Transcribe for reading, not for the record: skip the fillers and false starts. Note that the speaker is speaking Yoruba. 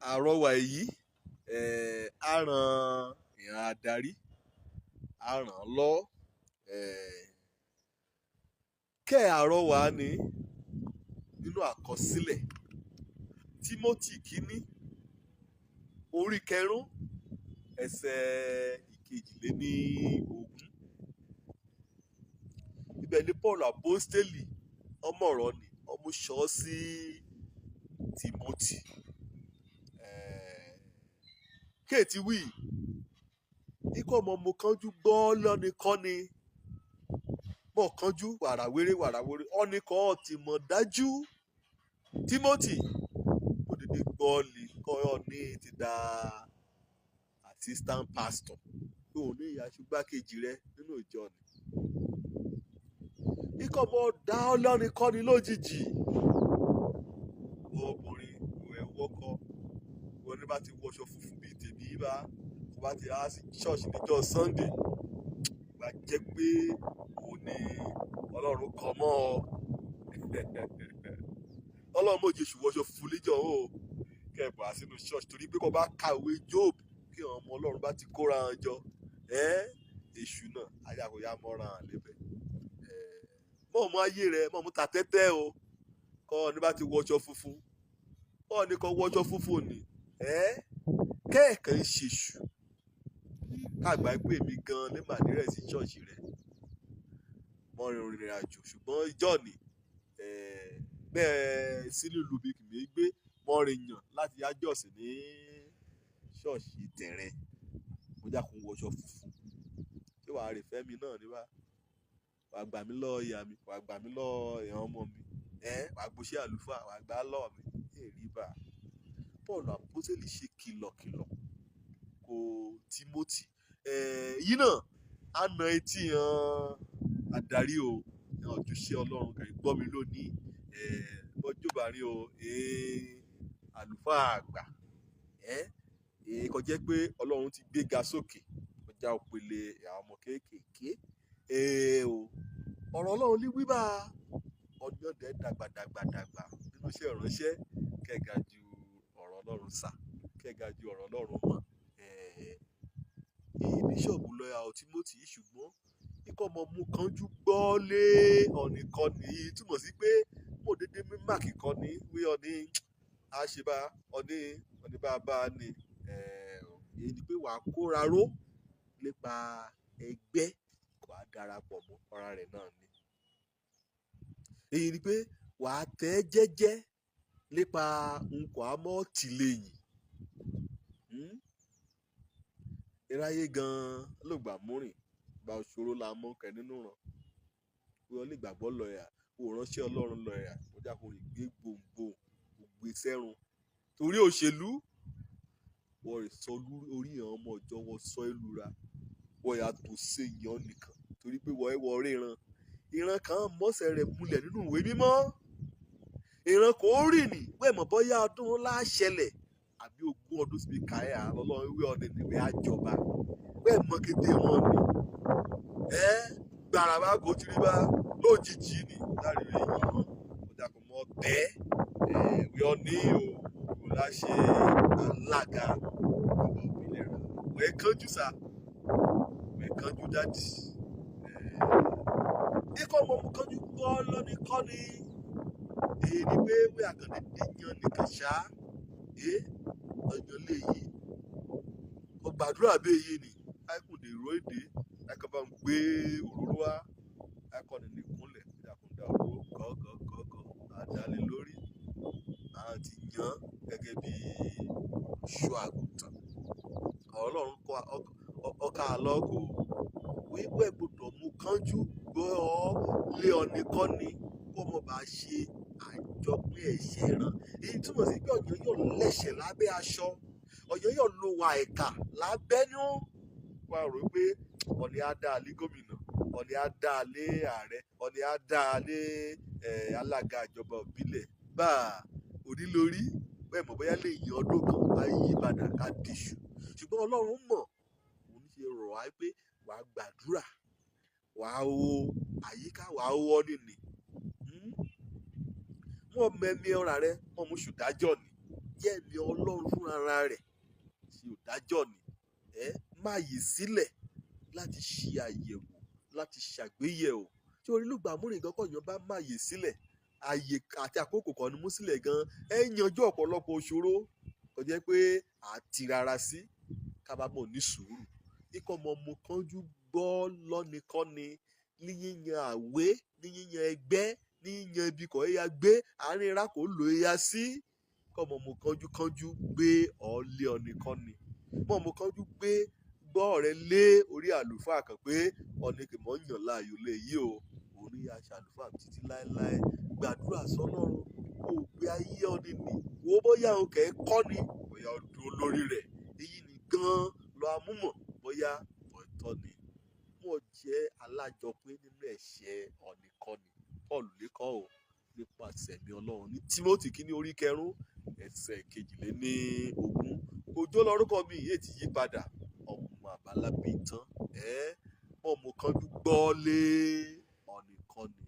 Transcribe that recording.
Àrọwà èyí á ran ìran adarí, á ràn án lọ́wọ́. Kẹ́ àrọwà ni nínú àkọsílẹ̀ Tímótì kínní orí kẹrún ẹsẹ̀ 22. Ibẹ̀ ni Paul Àpọ́stélì ọmọ ọ̀rọ̀ ni ọmú ṣọ́ sí Tímótì. Kéètì wí ikú ọmọ mo kánjú gbọ́ lọ́nìkọ́ni mọ̀ kánjú wàràwéré wàràwéré ọ̀nìkan ti mọ̀ dájú. Tímótì ó dédé gbọ́ lè kọ́ ọ ní ti da assistant pastor pé òun ní ìyá ṣùgbákejì rẹ nínú ìjọ ni. Ikọ̀ ọmọ dá ọlọ́rin kọ́ni lójijì. Ọkùnrin ẹ̀ wọ́kọ́ wọn ní bá ti wọṣọ funfun bíi tèmi bá kó bá ti á sí ṣọ́ọ̀ṣì níjọ́ Sunday gbà jẹ́ pé òun ni Ọlọ́run kọ mọ́ ọ. Ọlọ́run mọ̀ Jésù wọṣọ funfun níjọ́ o kẹ́ẹ̀bọ̀ á sínú ṣọ́ọ̀ṣì torí pé kó bá kàwé Job kí àwọn ọmọ Ọlọ́run bá ti kóra wọn jọ, èṣù náà ayákoyá mọ́ra hàn lébẹ̀. Mọ̀ mú ayé rẹ mọ̀ mú ta tẹ́tẹ́ o, kọ́ ọ ní bá ti wọṣọ funfun, kọ́ ọ ní kọ́ wọṣọ funfun ni kẹ́ẹ̀kan ń ṣèṣù káàgbá pé èmi gan ní màdírẹ̀ sí ṣọ́ọ̀ṣì rẹ mọ́ rìnrìn àjò, ṣùgbọ́n ìjọ ni bẹ́ẹ̀ sínú ìlú bí kìmí gbé mọ́ rìn yàn láti yájọ́sìn ní ṣọ́ọ̀ṣì tẹ̀rẹ̀ mo jákun wọṣọ funfun. Ṣé wàá rè fẹ́mi náà ní bá wàá gbà mí lọ́ọ́ ìyá mi, wàá gbà mí lọ́ọ́ ìyá ọmọ mi, wàá gbóṣẹ́ àlùfáà, wàá gbà lọ́ọ̀ mi, èrí bá. Paul Àpọ́sítélì ṣe kìlọ̀kìlọ̀ kò Tímótì. Yìí náà á na etí hàn adarí o, ojúṣe Ọlọ́run kàn gbọ́ mi lónìí, bọ́jú bá rí o, àlùfáà àgbà, kò jẹ́ pé Ọlọ́run ti gbéga sókè kọjá òpele àwọn ọmọ kéékèèké. O ọ̀rọ̀ Ọlọ́run ní wíwá ọ̀dẹ̀ dàgbà dàgbà dàgbà nínú iṣẹ́ ìránṣẹ́ kẹ́ga ju ọ̀rọ̀ Ọlọ́run sà, kẹ́ga ju ọ̀rọ̀ Ọlọ́run mọ̀. Bíṣọ̀bù lọ́yà ọ̀ Tímótì, ṣùgbọ́n ikọ̀ ọmọ mú kánjú gbọ́ lé ọ̀nìkọ́ni túmọ̀ sí pé mo dédé mí máàkì kan ní wí ọ̀ní àṣebá ọ̀ní ọ̀ní bàbá ni. Èyí ni pé wàá kóra ró nípa ẹgbẹ́ kò á darapọ̀ mọ́ ọ̀rá rẹ̀ náà ni. Èyí ni pé wàá tẹ́ jẹ́jẹ́ nípa nǹkan àmọ́ tìlẹ́yìn. Iráyé gan-an ló gbà múrìn gba òṣòro la mọ́ kẹ́ nínú ràn. Wọ́n lè gbàgbọ́ lọ́ọ̀yà, ó ránṣẹ́ Ọlọ́run lọ́ọ̀yà, ó jákòó gbé gbòǹgbò gbé sẹ́run torí òṣèlú. Wọ́n rè sọ orí àwọn ọmọ ìjọ wọn sọ ìlúra, wọ́n yà tó ṣe yàn nìkan torí pé wọ́n wọ ríran. Ìran kan mọ́sẹ̀ rẹ̀ múlẹ̀ nínú ìwé mímọ́. Ìran kò rìn ní wẹ́ẹ̀ mọ̀ bọ́yá ọdún ńlá ṣẹlẹ̀ àbí ogún ọdún síbi káyà lọ́lọ́run wí ọdún ìwé àjọba wẹ́ẹ̀ mọ́ kété wọn ni. Gbàràbá kò tiri bá lójijì ni láàrin èyí mọ́ ọjà kò mọ tẹ́ wí ọ ní o kò láṣẹ alága bàbá òbílẹ̀ rẹ̀. Wẹ́ẹ̀ kánjú sá, wẹ́ẹ̀ kánjú dádì. Ikọ̀ ọmọ mú kánjú gbọ́ lọ́ní kọ́ni. Èyí ni pé wí àkàndé yan nìkan ṣá, ọjọ́ lè yí. Kò gbàdúrà bí èyí ni àìkùndé ró èdè, àìkàn bá ń gbé òróró wá, àìkọ́ni ní kúnlẹ̀, ìdàkúndà òróró gọ́gọ́gọ́gọ́ àdálé lórí. A ti yàn gẹ́gẹ́ bí olùṣọ́ àgùntàn. Ọlọ́run kọ́ ọkà lọ́kọ̀ wíwẹ̀ gbọ́dọ̀ mú kánjú gbọ́ ọ lé ọ̀nìkọ́ni kó mọ̀ bá ṣe àjọpín ẹ̀ṣẹ̀ ràn. Èyí túmọ̀ sí pé ọ̀yàn yóò lẹ̀ṣẹ̀ lábẹ́ aṣọ, ọ̀yàn yóò lo wà ẹ̀ka lábẹ́nú. Wàá rò pé ọ̀nì á dá lé gómìnà, ọ̀nì á dá lé ààrẹ, ọ̀nì á dá lé alága ìjọba ìbílẹ̀. Bá òní lórí bẹ́ẹ̀ mọ̀ bóyá lè yan ọdún kan bá yí padà ká diṣu. Ṣùgbọ́n Ọlọ́run mọ̀, òun ṣe rọ̀ wá pé wàá gbàdúrà, wàá wo àyíká, wàá wọ́ nìní. Wọ́n mẹ́mí ọ̀rá rẹ, wọ́n mú ṣùdájọ́ ni. Jẹ́ ẹ̀mí Ọlọ́run fúnra rẹ̀ ṣe òdájọ́ ni ẹ má yè sílẹ̀ láti ṣe àyẹ̀wò, láti ṣàgbéyẹ̀wò. Tí orílùgbàmúrìn gan kọ̀yàn bá má yè sílẹ̀, àyè àti àkókò kan ni mú sílẹ̀ gan, ẹ yanjú ọ̀pọ̀lọpọ̀ òṣòro kò jẹ́ pé àti rárá sí kábàámọ̀ ní sùúrù. Ikọ̀ ọmọ mo kánjú gbọ́ lọ́nikọ́ni ní yíyan àwé, ní yíyan ẹgbẹ́, ní yíyan ibi kò yá gbé, àárín ra kò lò ya sí. Kọ́ ọmọ mo kánjú kánjú gbé ọ̀lẹ́ ọ̀nìkọ́ni. Mọ̀ mo kánjú gbé gbọ́ ọ̀rẹ́ lé orí àlùfáà kan pé ọ̀nì kì mọ̀ ń yàn láàyò lé yìí o. Òun ní aṣọ àlùfáà títí láéláé. Gbàdúrà sọ́lọ́run kó o gbé ayé ọ̀nì nì. Wo bóyá o kẹ́ kọ́ ni, bóyá o dúró lórí rẹ̀. Èyí ni gan-an lọ amúmọ̀ bóyá ọ̀tọ̀ ni. Mo jẹ́ alájọpín nínú ẹ̀ṣẹ̀ ọ̀nìkọ́ni. Paul lékọ́ o nípasẹ̀ ẹ̀mí Ọlọ́run ní Timothy kínní orí kẹrún ẹsẹ̀ 22. Òjó lorúkọ mi yìí ti yí padà, ọmọ àbálábí tán. Ẹ́ mọ̀ mo kánjú gbọ́ lé ọ̀nìkọ́ni.